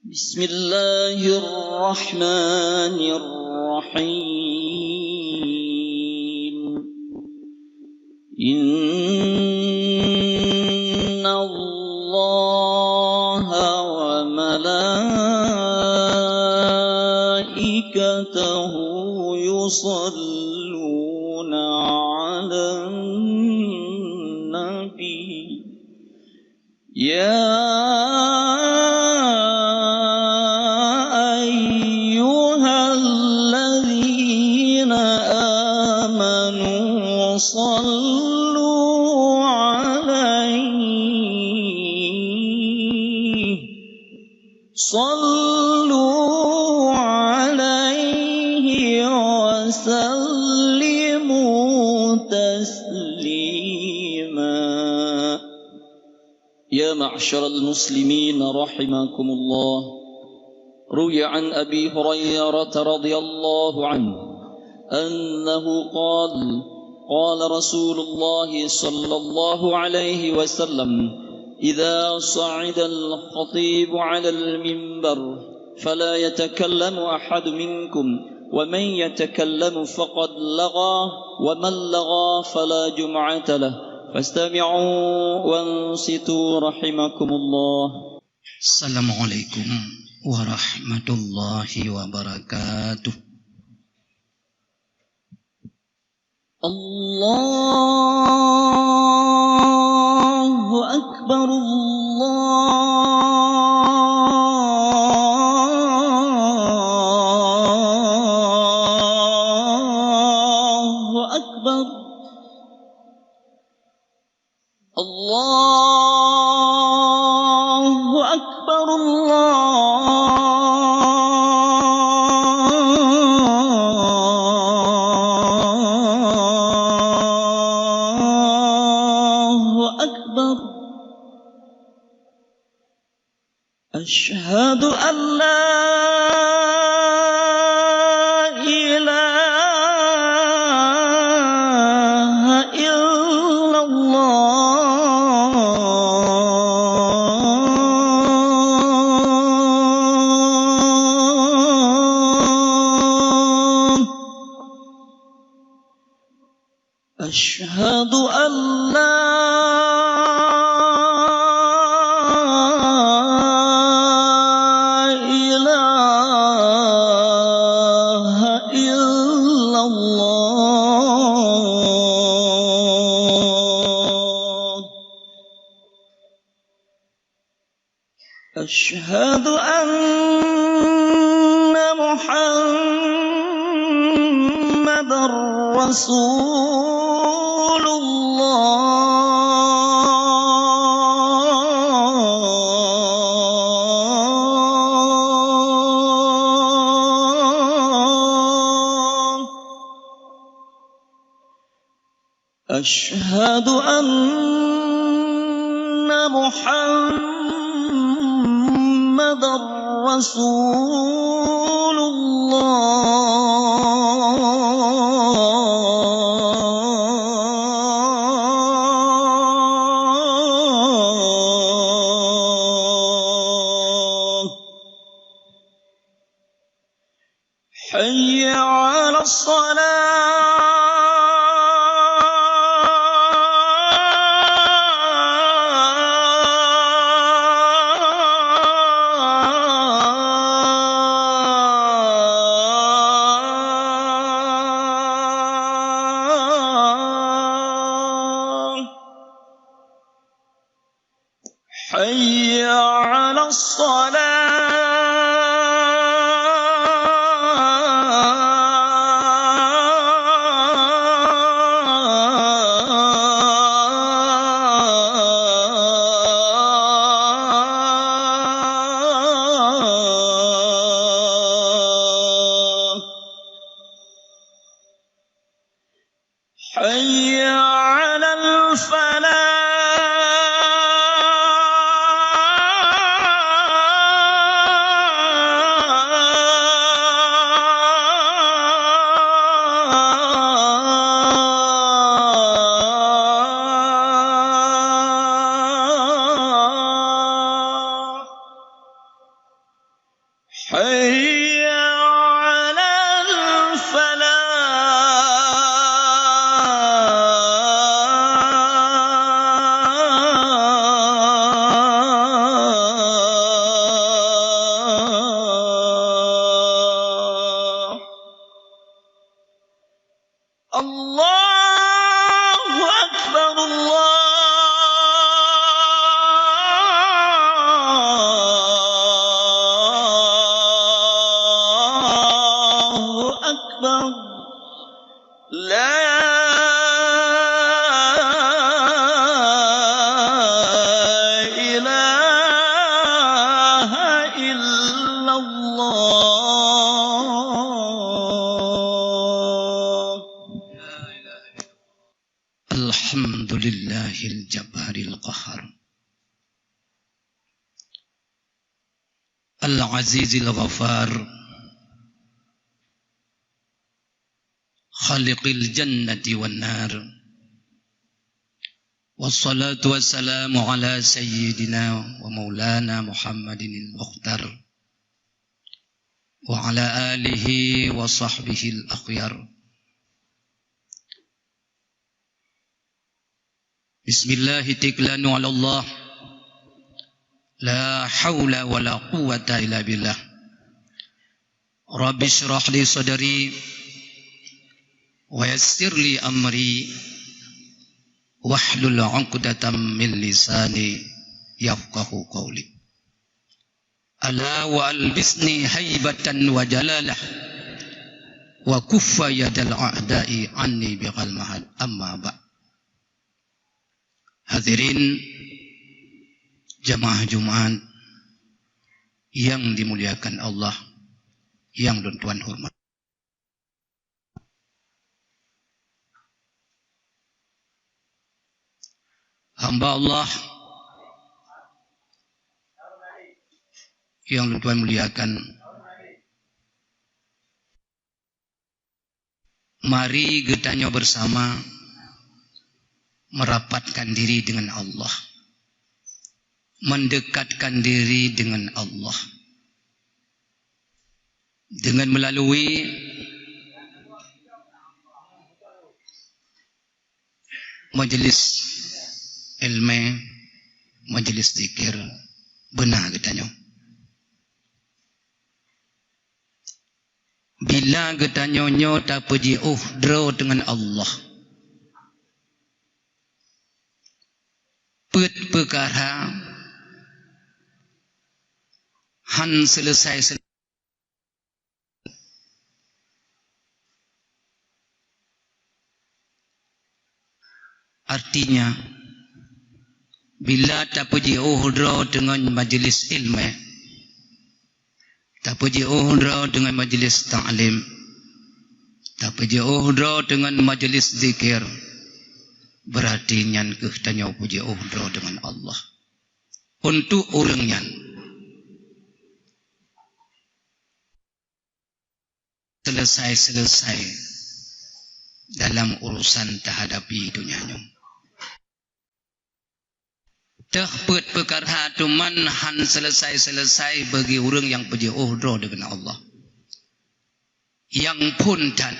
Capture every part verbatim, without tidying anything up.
بسم الله الرحمن الرحيم. إن الله وملائكته يصلون على النبي. يا أيها الذين آمنوا صلوا عليه، صلوا عليه وسلموا تسليما. يا معشر المسلمين رحمكم الله، روي عن أبي هريرة رضي الله عنه أنه قال: قال رسول الله صلى الله عليه وسلم: إذا صعد الخطيب على المنبر فلا يتكلم أحد منكم، ومن يتكلم فقد لغى، ومن لغى فلا جمعة له، فاستمعوا وانصتوا رحمكم الله. Assalamualaikum warahmatullahi wabarakatuh. الله أكبر، الله أكبر، الله أكبر، الله أكبر. أشهد أن لا إله إلا الله. أشهد أن لا إله إلا الله. أشهد أن محمدا رسول الله. أشهد أن محمدا رسول الله. حي على الصلاة. حي على الصلاة. حي على حي على الفلاح. الله أكبر، الله أكبر. لا إله إلا الله. الحمد لله الجبار القهار، العزيز الغفار، خالق الجنة والنار، والصلاة والسلام على سيدنا ومولانا محمد المختار، وعلى آله وصحبه الأخيار. Bismillah, tiklanu ala Allah. La haula wala quwwata illa billah. Rabbi shrah li sadri wa yassir li amri wahlul 'uqdatam min lisani yafqahu qawli. Ala wa albisni haibatan wa jalalah, wa kuffa yadal a'da'i anni bighal mahal. Amma ba'd. Hadirin jamaah Jumat yang dimuliakan Allah, yang lôn tuan hormat. Hamba Allah yang lôn tuan muliakan, mari geutanyoe bersama merapatkan diri dengan Allah, mendekatkan diri dengan Allah dengan melalui majlis ilmu, majlis zikir. Beuna geutanyoe. Bila geutanyoe nyoe tapeujiôh droe deungon Allah, peuet peukara han seuleusai-seuleusai. Artinya, bila tapeujiôh droe deungon majlis ilmu, tapeujiôh droe deungon majlis taklim, tapeujiôh droe deungon majlis zikir, berarti nyan keuh tanyoe peujiôh droe deungon Allah. Untuk ureuëng nyan seuleusai-seuleusai dalam urusan tahadapi donya nyoe. Teuh peuet peukara teuma han seuleusai-seuleusai bagi ureuëng nyang peujiôh droe deungon Allah. Nyang phon that,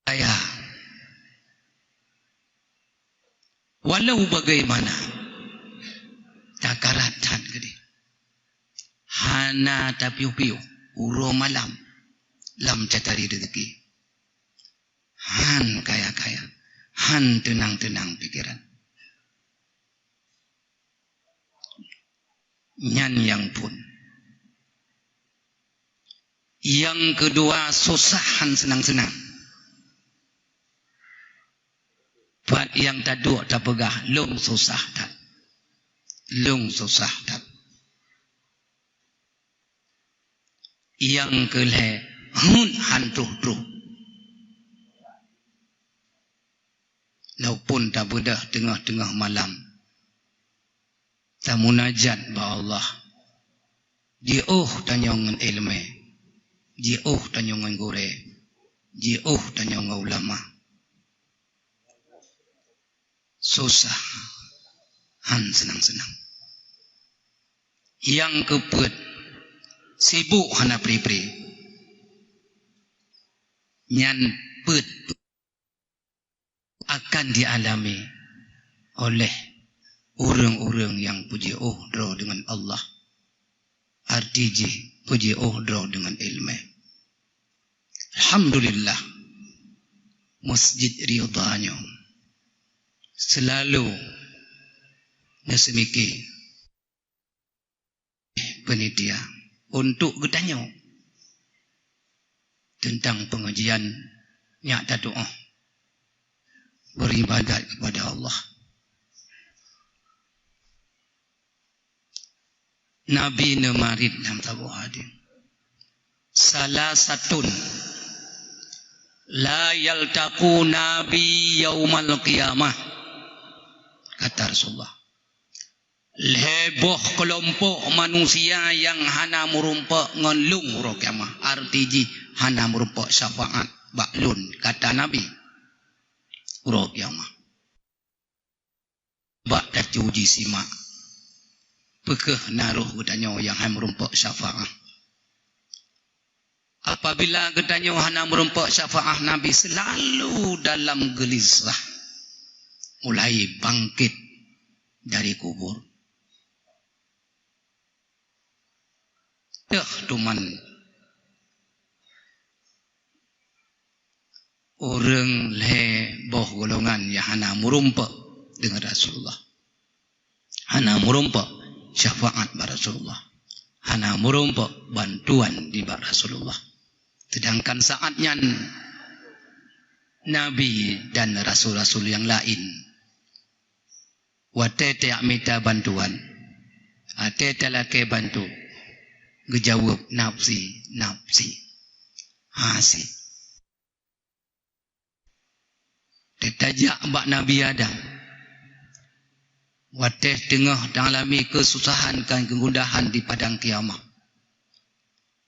kaya. Walau bagaimana, takarat that keudeh. Hana tapiôh-piôh uroe malam lam catari rezeki. Han kaya-kaya, han teunang-teunang pikeran. Nyan nyang phon. Nyang keudua, susah han seunang-seunang. Pat nyang taduek tapeugah, lôn susah that. Lôn susah that. Nyang keulhée, huet han troh-troh. Laupun tabeudôh teungoh-teungoh malam, tamunajat bak Allah, jiôh tanyoe ngon iéleumé, jiôh tanyoe ngon gurée, jiôh tanyoe ngon ulama. Susah, han seunang-seunang. Nyang keupeuet, sibuk hana pri-pri. Nyan peuet akan dialami oleh ureuëng-ureuëng nyang peujiôh droe deungon Allah. Arti jih, peujiôh droe deungon iéleumé. Alhamdulillah, Masjid Ridha nyoe seulalu neuseumike peunitia untuk geutanyoe teuntang peungajian nyak tatuoh beuribadat keupada Allah. Nabi neumarit lam saboh hadis. "Salasatun la yaltaqu nabi yaumal qiyamah," kata Rasulullah. Lhée boh keulompok manusia nyang hana meurumpok ngon lôn uroe kiamat, arti jih hana meurumpok syafaat bak lôn, kata Nabi, uroe kiamat. Bak tacuji simak, peu kheueh na roh geutanyoe nyang hai meurumpok syafaat. Apabila geutanyoe hana meurumpok syafaat Nabi, seulalu dalam geulisah, mulai bangkét dari kubur. Teuh tuman ureuëng lhée boh golongan nyang hana meurumpok deungon Rasulullah. Hana meurumpok syafaat bak Rasulullah. Hana meurumpok bantuan nibak Rasulullah. Sedangkan saat nyan Nabi dan rasul-rasul nyang laén, watée tajak mita bantuan, watée talakée bantu, geujaweueb, "Nafsi, nafsi." Hase. Tajak bak Nabi Adam, watée teungoh talami keususahan dan keugundahan di padang kiamat,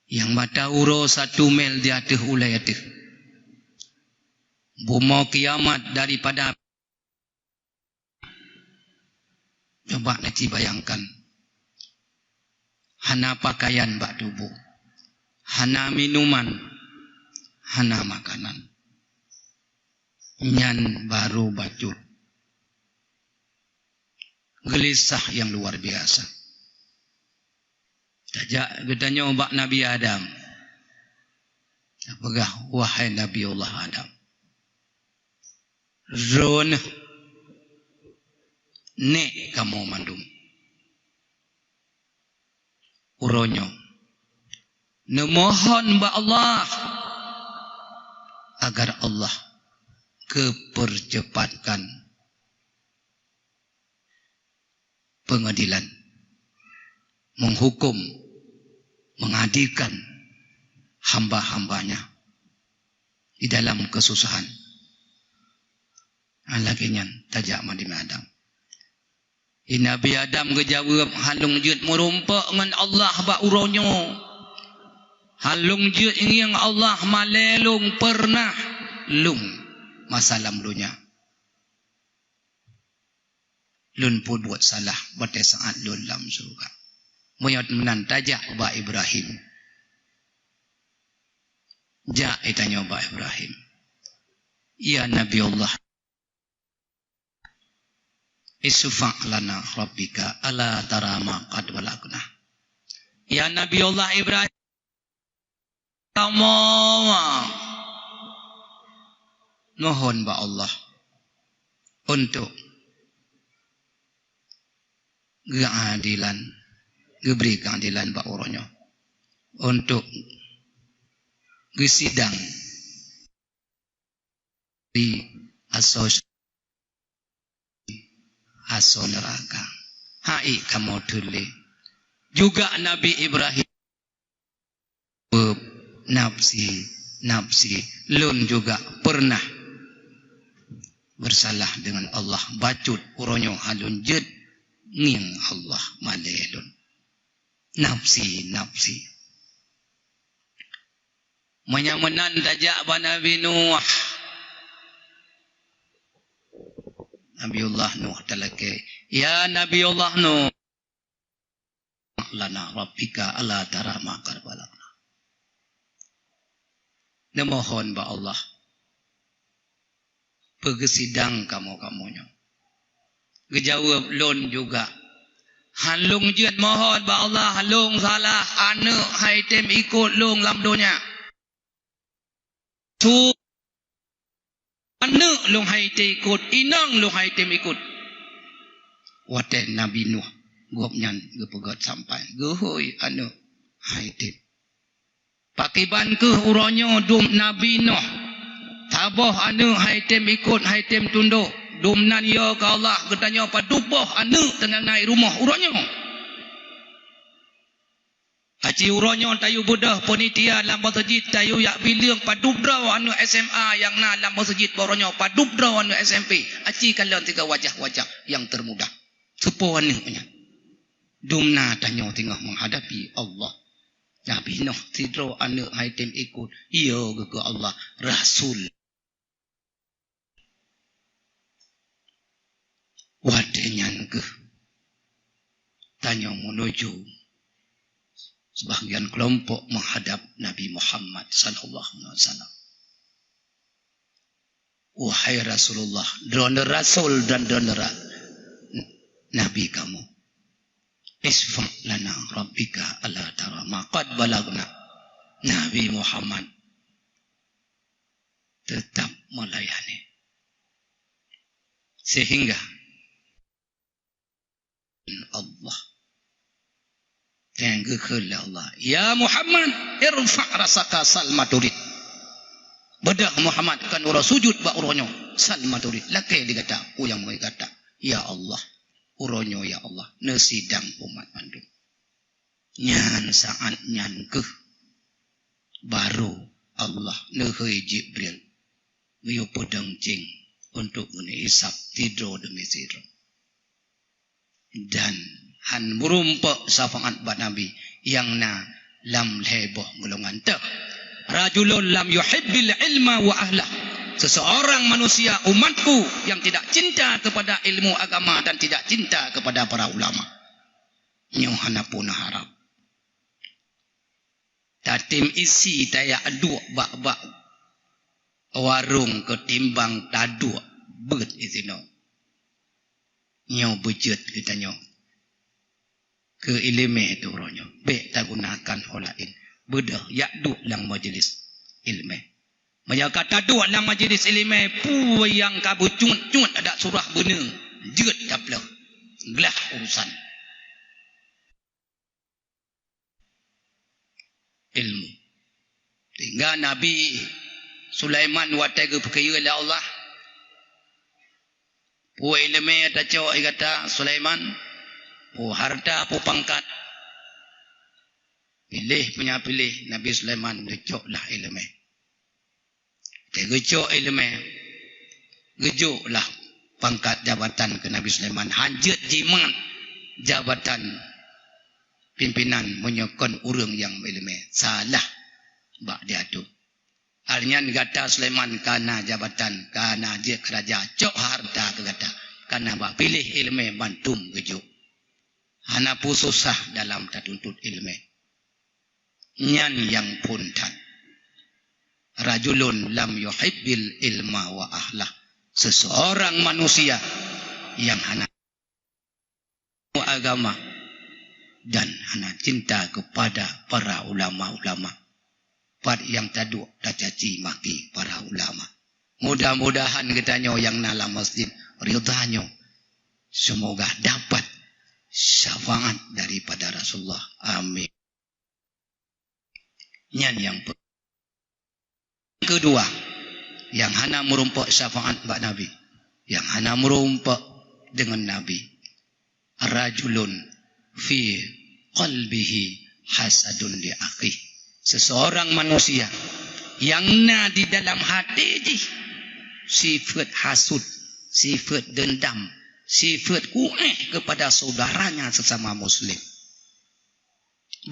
nyang mata uroe satu mil di ateueh ulée ateueh. Bumoe kiamat daripada Coba neuci bayangkan, hana pakaian bak tuboh, hana minuman, hana makanan. Nyan barô bacut. Geulisah nyang luar biasa. Tajak geutanyoe bak Nabi Adam. Tapeugah, "Wahai Nabi Allah Adam, droeneuh nek kamoe mandum." Uroe nyoe, neumohon bak Allah agar Allah geupeurceupatkan pengadilan, menghukum, mengadilkan hamba-hamba-Nya di dalam kesusahan. Lagée nyan tajak Nabi Adam. Di Nabi Adam geujaweueb, "Hana lôn jeuet meurumpok ngon Allah bak uroe nyoe. Hana lôn jeuet ngieng Allah malée lôn peureunah lôn masa lam donya. Lôn peubuet salah watée saát lôn lam syeuruga." Meunyoe meunan tajak bak Ibrahim. Jak geutanyoe bak Ibrahim. Ya Nabi Allah, "Isyfa' lana rabbika ala tara ma qad balagna." Ya Nabi Allah Ibrahim, kamoe mohon bak Allah untuk geuadilan, geubri keuadilan bak uroe nyoe, untuk geusidang di asoe, asoe neuraka. Hai kamoe teuh lé. Juga Nabi Ibrahim, "Nafsi, nafsi, lôn juga peureunah beursalah deungon Allah, bacut uroe nyoe hana lôn jeuet ngieng Allah malée lôn. Nafsi, nafsi." Meunyoe meunan tajak bak Nabi Nuh. Nabiullah Nuh talakée, "Ya Nabiullah Nuh, lana rabbika ala tara ma qad balagna. Neumohon bak Allah, peugeusidang kamoe-kamoe nyoe. Geujaweueb lôn juga, han lôn jeuet mohon bak Allah, lôn salah, aneuëk han item ikot lôn lam donya. Su aneuëk lôn han item ikot, inong lôn han item ikot. Watée Nabi Nuh gobnyan geupeugét sampai, geuhôi aneuëk han item. Pakriban kheueh uroe nyoe dum Nabi Nuh, saboh aneuëk han item ikot, han item tundok. Dum nan yo keu Allah, geutanyoe padub boh aneuëk teungoh na i rumoh uroe nyoe. Aci uroe nyoe tayue beudôh peunitia lam meuseujid, tayue yak bileueng padub droe aneuëk S M A nyang na lam meuseujid, bak uroe nyoe padub droe aneuëk S M P. Aci kalon sigoe wajah-wajah nyang teurmuda. Soe po aneuëk nyan? Dum na tanyoe teungoh meuhadapi Allah. Nabi Nuh sidroe aneuëk han item ikot, yo geuh keu Allah, rasul. Watée nyan geuh tanyoe meunuju sebahagian keulompok meuhadab Nabi Muhammad sallallahu alaihi wasallam. Wahai Rasulullah, droeneuh rasul dan droeneuh ra-, nabi kamoe. Isyfa' lana rabbika ala tara ma qad balagna. Nabi Muhammad tetap melayani. Sehingga Allah. Teugeukheun lé Allah, "Ya Muhammad, irfa' ra'saka sal ma turid." Beudôh Muhammad, kon uroe sujut bak uroe nyoe, sal ma turid, lakée di gata, peue nyang meungeut gata. Ya Allah, uroe nyoe ya Allah, neusidang umat mandum. Nyan saát nyan kheueh barô Allah neuhôi Jibril geuyue peudong céng untuk geuneuhisab sidroe deumi sidroe. Dan han meurumpok syafaat bak Nabi nyang na lam lhée boh golongan teuh. "Rajulun lam yuhibbil ilma wa ahlah." Seseorang manusia umatku yang tidak cinta kepada ilmu agama dan tidak cinta kepada para ulama. Nyoe hana puna harab. Tatem isi tayak duek bak-bak warong keutimbang taduek beuet disinoe. Nyoe beujeuet geutanyoe keu iéleumé teuh uroe nyoe. Bék tagunakan ho laén. Beudôh yak duek lam majelis iéleumé. Meunyoe ka taduek lam majelis iéleumé, peue nyang ka beucuet-cuet adak surah beuneue, jeuet taplôh. Glah urusan. Ilmu. Sehingga Nabi Sulaiman watée geupeukiyeu lé Allah, "Peue iéleumé tacok di gata Sulaiman? Peue hareuta, peue pangkat?" Piléh, punya piléh, Nabi Sulaiman geucok lah iéleumé. Watée geucok iéleumé, geujok lah pangkat jabatan keu Nabi Sulaiman. Han jeuet jimat jabatan pimpinan meunyoe kon ureuëng nyang meuiéleumé. Salah bak diatu. Arnyan gata Sulaiman ka na jabatan, ka na jeuet keu raja, cok hareuta keu gata. Ka na bak piléh iéleumé bantum geujok. Hana peue susah dalam tatuntut iéleumé. Nyan nyang phon that. Rajulun lam yuhibbil ilma wa ahlah. Seseorang manusia yang hana agama dan hana cinta kepada para ulama-ulama. Pat nyang taduek tacaci maki para ulama. Mudah-mudahan geutanyoe nyang na lam masjid ridha nyoe. Semoga dapat syafaat daripada Rasulullah. Amin. Nyan nyang pe-, keudua, nyang hana meurumpok syafaat bak Nabi, nyang hana meurumpok deungon Nabi, rajulun fi qalbihi hasadun li akhih. Seseorang manusia yang na di dalam hati jih sifat hasut, sifat dendam, sifat kuéh kepada saudaranya sesama muslim.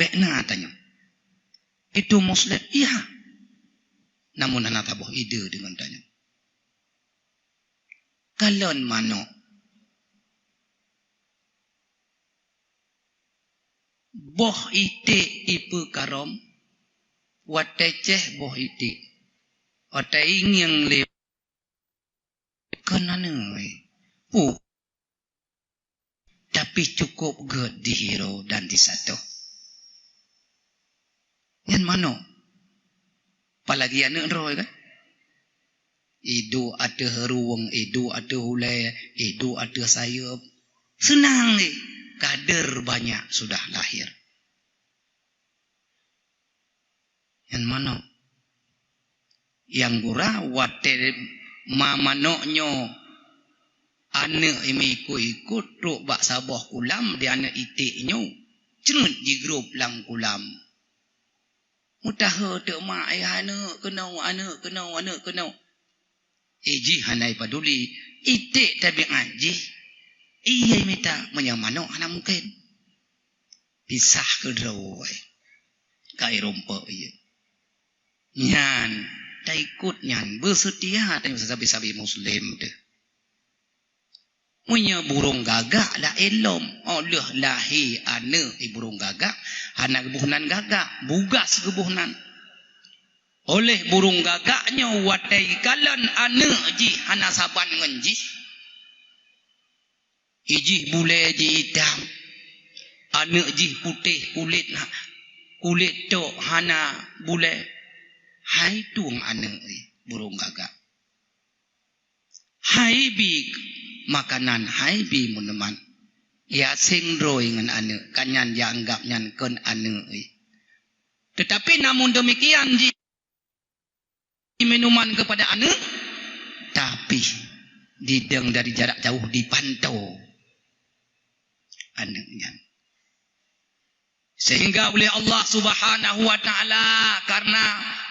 Bék na tanyoe. Itu muslim, iya. Namun hana saboh ide deungon tanyoe. Kalon manok. Boh iték ipeukarôm, watée céh boh iték, watée ingieng lé kon aneuk. Puh. Tapi cukup gét dihiru dan disato. Nyan manok. Apalagi aneuk droe kan? Iduek ateueh rueng, iduek ateueh ulée, iduek ateueh sayeuep. Seunang lé, kader banyak sudah lahir. Nyan manok. Nyang gura watée ma manok nyoe aneuk imeuikot-ikot trok bak saboh kulam di aneuk iték nyoe, ceureut jigrôp lam kulam. Meutahe teuk mak, "Eh, aneuk keunoe, aneuk keunoe, aneuk keunoe." Eh, jih hana ipaduli, iték tabiat jih. Iya mita, meunyoe manok hana mungken. Pisah keudroe, ka irumpok ié. Nyan, taikot nyan, beuseutia tanyoe sabe-sabe muslim teuh. Meunyoe burông gagak laén lom, óh lheueh lahé aneuk i burông gagak, hana geuboh nan gagak, bugas geuboh nan. Óh lheueh burông gagak nyoe watée ikalon aneuk jih hana saban ngon jih, ijih bulée jih itam, aneuk jih putéh kulét, kulét tok hana bulée, hai tueng aneuk i burông gagak. Hai bi makanan, hai bi minuman. Iaseng droe ngon aneuk, kan nyan jianggab nyan kon aneuk. Teutapi namun deumikian jih minuman keupada aneuk, tapi dideng dari jarak jauh dipanto aneuk nyan. Sehingga uleh Allah Subhanahu wa Ta'ala, karena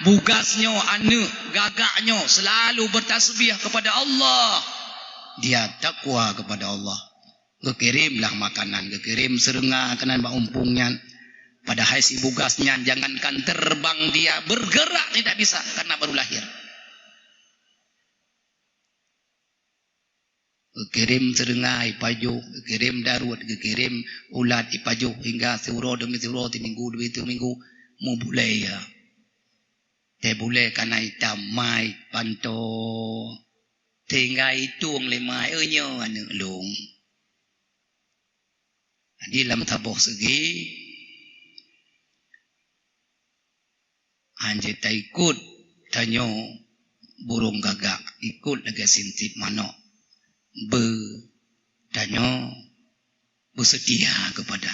bugas nyoe aneuk gagak nyoe selalu bertasbih kepada Allah, dia takwa kepada Allah. Geukirém lah makanan, geukirém seureunga keunan bak umpung nyan. Padahai si bugas nyan jangankan terbang, dia bergerak tidak bisa karena baru lahir. Geukirém seureunga ipajoh, geukirém daruet, geukirém ulat ipajoh hingga siuroe demi siuroe, timinggu demi timinggu, meubulée ia. Tée bulée kana itam mai panto, sehingga itueng lé mai, "Eh, nyoe aneuk lôn." Jadi lam saboh segi, hanjeuet taikot tanyoe burông gagak, ikot lagée sintit manok. Beu tanyoe beuseutia keupada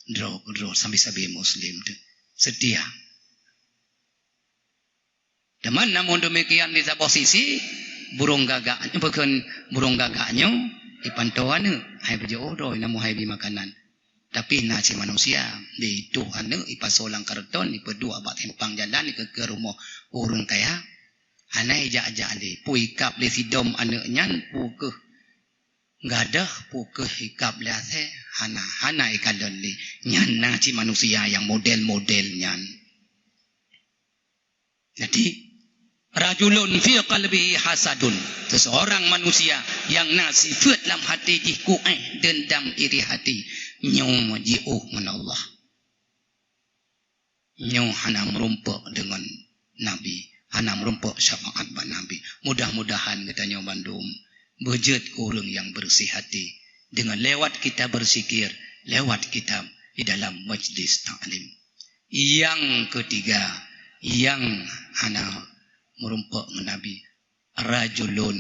droe keudroe sabe-sabe muslim teuh. Seutia. Teuma namun deumikian di saboh sisi, burông gagak, bukon burông gagak nyoe ipanto aneuk, hai beujiôh droe namun hai bi makanan. Tapi na cit manusia, di tuh aneuk ipasoe lam karton, ipeuduek bak simpang jalan, ikeue rumoh ureuëng kaya. Hana ijak-jak lé, peue ikab lé sidom aneuk nyan, peue keuh gadôh, peue keuh ikab lé asée, hana, hana ikalon lé. Nyan na cit manusia nyang model-model nyan. Jadi, rajulun fi qalbihi hasadun, seseorang manusia yang na sifeuet lam hati jih kuéh, dendam, iri hati, nyoe jiôh ngon Allah. Nyoe hana meurumpok deungon Nabi, hana meurumpok syafaat bak Nabi. Mudah-mudahan geutanyoe bandum beujeuet keu ureuëng nyang beureuséh hati deungon lewat kita berzikir, lewat kita di dalam majlis taklim. Nyang keutiga, nyang hana meurumpok ngon Nabi, rajulun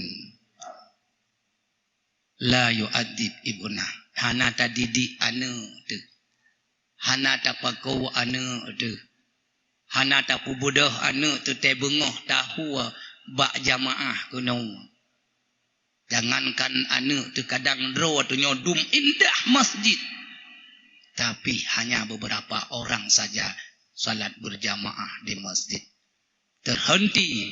la yu'addib ibnah, hana tadidik aneuk teuh, hana tapakoe aneuk teuh, hana tapeubeudôh aneuk teuh, teubeungoh tahue bak jamaah keunoe. Jangankan aneuk teuh, kadang droe teuh nyoe dum indah masjid, tapi hanya beberapa orang saja salat berjamaah di masjid. Terhenti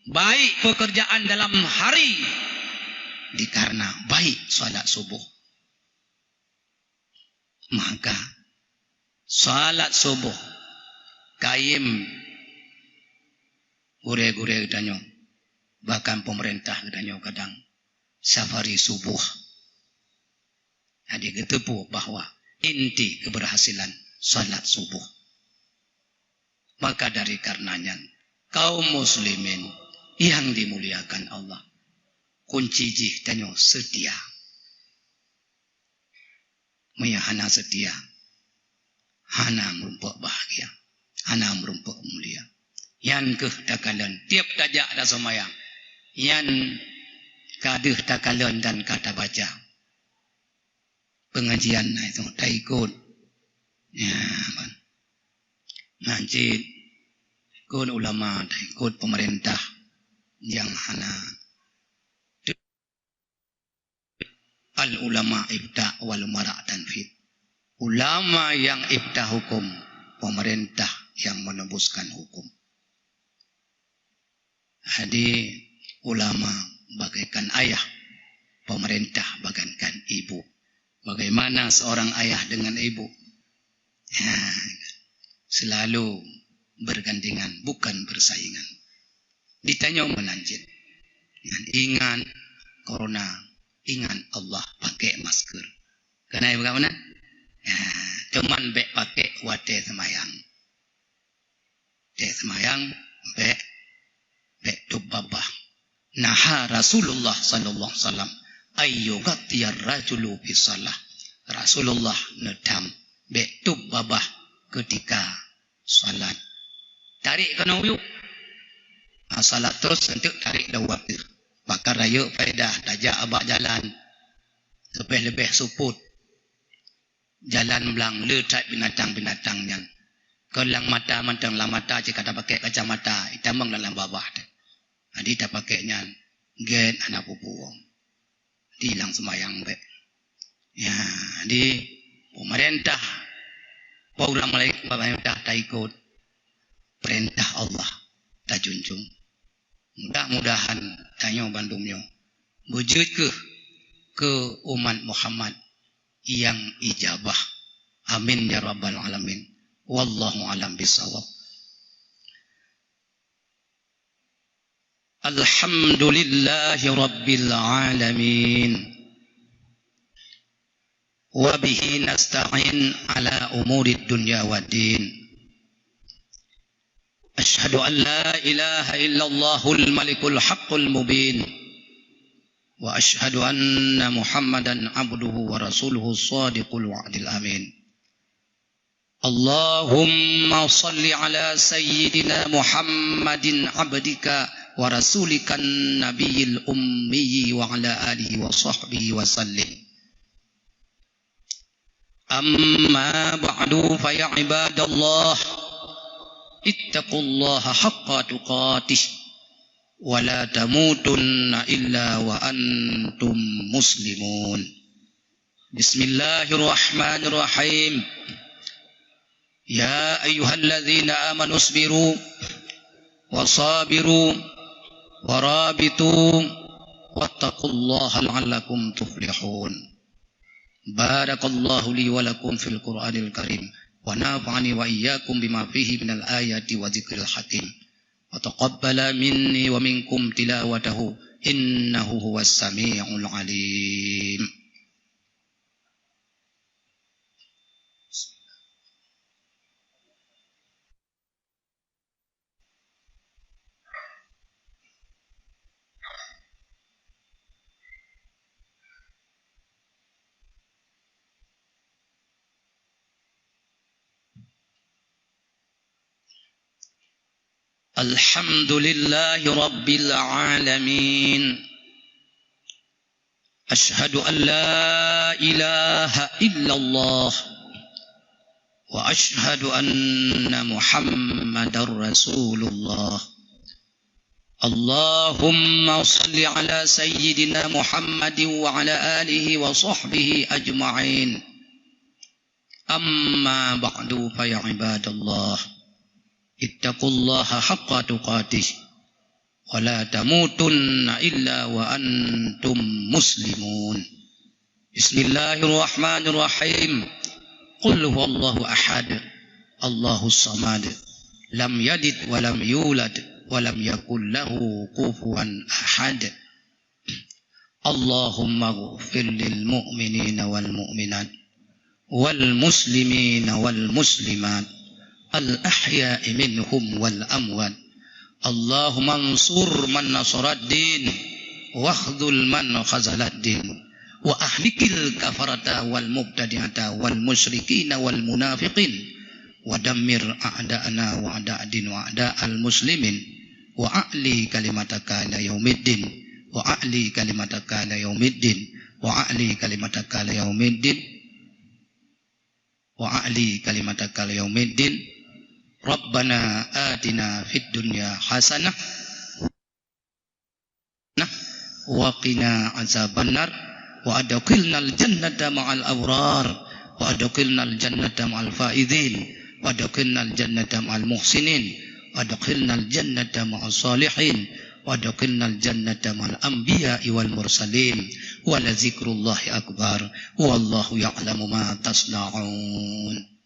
baik pekerjaan dalam hari dikarena baik salat subuh. Maka salat subuh kayém gurée-gurée geutanyoe, bahkan pemerintah geutanyoe kadang safari subuh. Jadi geuteupeue bahwa inti keberhasilan salat subuh. Maka dari karena nyan, kaum muslimin yang dimuliakan Allah, kunci jih tanyoe seutia. Meunyoe hana seutia, hana meurumpok bahagia, hana meurumpok mulia. Nyan keuh takalon tiep tajak taseumayang. Nyan ka deuh takalon dan ka tabaca. Pengajian na itu taikot. Ya, ban. Nah, cit ikot ulama, taikot pemerintah nyang hana. Al ulama ifta wal umara tanfid. Ulama yang ifta hukum, pemerintah yang menembuskan hukum. Jadi, ulama bagaikan ayah, pemerintah bagaikan ibu. Bagaimana seorang ayah dengan ibu? Ya, selalu bergandengan, bukan bersaingan. Ditanyoe meunan cit. Nyan ingat corona, ingat Allah, pakai masker. Keuneuk peugah meunan? Ya, cuman bèk pakai watèe seumayang. Watèe seumayang, bèk, bèk tôb babah. Naha Rasulullah sallallahu alaihi wasallam ayyughattiyar rajulu fi shalah. Rasulullah neudham bèk tôb babah keutika salat. Tarek keunoe yôh. Ah, salat terus, eunteuk tarek dua watèe. Pakon rayeuk faedah tajak bak jalan. Leubeh-leubeh seupôt. Jalan blang le that binatang-binatang nyan. Keu lam mata mantong, lam mata cit ka tapakék kacamata, itamong lam babah teuh. Jadi tapakék nyan gèt hana peue-peue. Jadi lam seumayang bèk. Ya, jadi pemerintah, peurintah taikot, peurintah Allah tajunjung. Mudah-mudahan tanyoe bandum nyoe beujeuet keuh keu umat Muhammad nyang ijabah. Amin ya rabbal alamin. Wallahu alam bisawab. Alhamdulillahi rabbil alamin. Wa bihi nasta'in ala umurid dunya waddin. Asyhadu an la ilaha illallahul malikul haqqul mubin. Wa asyhadu anna Muhammadan abduhu wa rasuluhu shadiqul wa'dil amin. Allahumma shalli ala sayyidina Muhammadin abdika wa rasulikan nabiyil ummi wa ala alihi wa sahbihi wa sallim. Amma ba'du, fa ya ibadallah, ittaqullaha haqqa tuqatih, wa la tamutunna illa wa antum muslimun. Bismillahirrahmanirrahim. Ya ayyuhalladzina amanu isbiru wa sabiru wa rabitu wattaqullaha la'allakum tuflihun. Barakallahu li wa lakum fil Qur'anil Karim, wa nafa'ani wa iyyakum bima fihi minal ayati wa dzikril hakim, wa taqabbala minni wa minkum tilawatahu, innahu huwas sami'ul alim. Alhamdulillahi rabbil alamin. Asyhadu an la ilaha illallah wa asyhadu anna Muhammadar Rasulullah. Allahumma shalli ala sayyidina Muhammadin wa ala alihi wa sahbihi ajma'in. Amma ba'du, fa ya ibadallah, ittaqullaha haqqa tuqatih, wa la tamutunna illa wa antum muslimun. Bismillahirrahmanirrahim. Qul huwallahu ahad, Allahus samad, lam yalid wa lam yulad, wa lam yakul lahu kufuwan ahad. Allahumma ighfir lil mu'minina wal mu'minat, والمسلمين والمسلمات الأحياء منهم والأموات. اللهم انصر من نصر الدين، واخذل من خذل الدين، وأهلك الكفرة والمبتدعة والمشركين والمنافقين، ودمر أعداءنا وأعداء الدين وأعداء المسلمين، وأعل كلمتك إلى يوم الدين، وأعل كلمتك إلى يوم الدين، وأعل كلمتك إلى يوم الدين، وأعل كلمتك إلى يوم الدين. ربنا آتنا في الدنيا حسنة وقنا عذاب النار، وأدخلنا الجنة مع الأبرار، وأدخلنا الجنة مع الفائزين، وأدخلنا الجنة مع المحسنين، وأدخلنا الجنة مع الصالحين، وأدخلنا الجنة مع الأنبياء والمرسلين، ولذكر الله أكبر، والله يعلم ما تصنعون.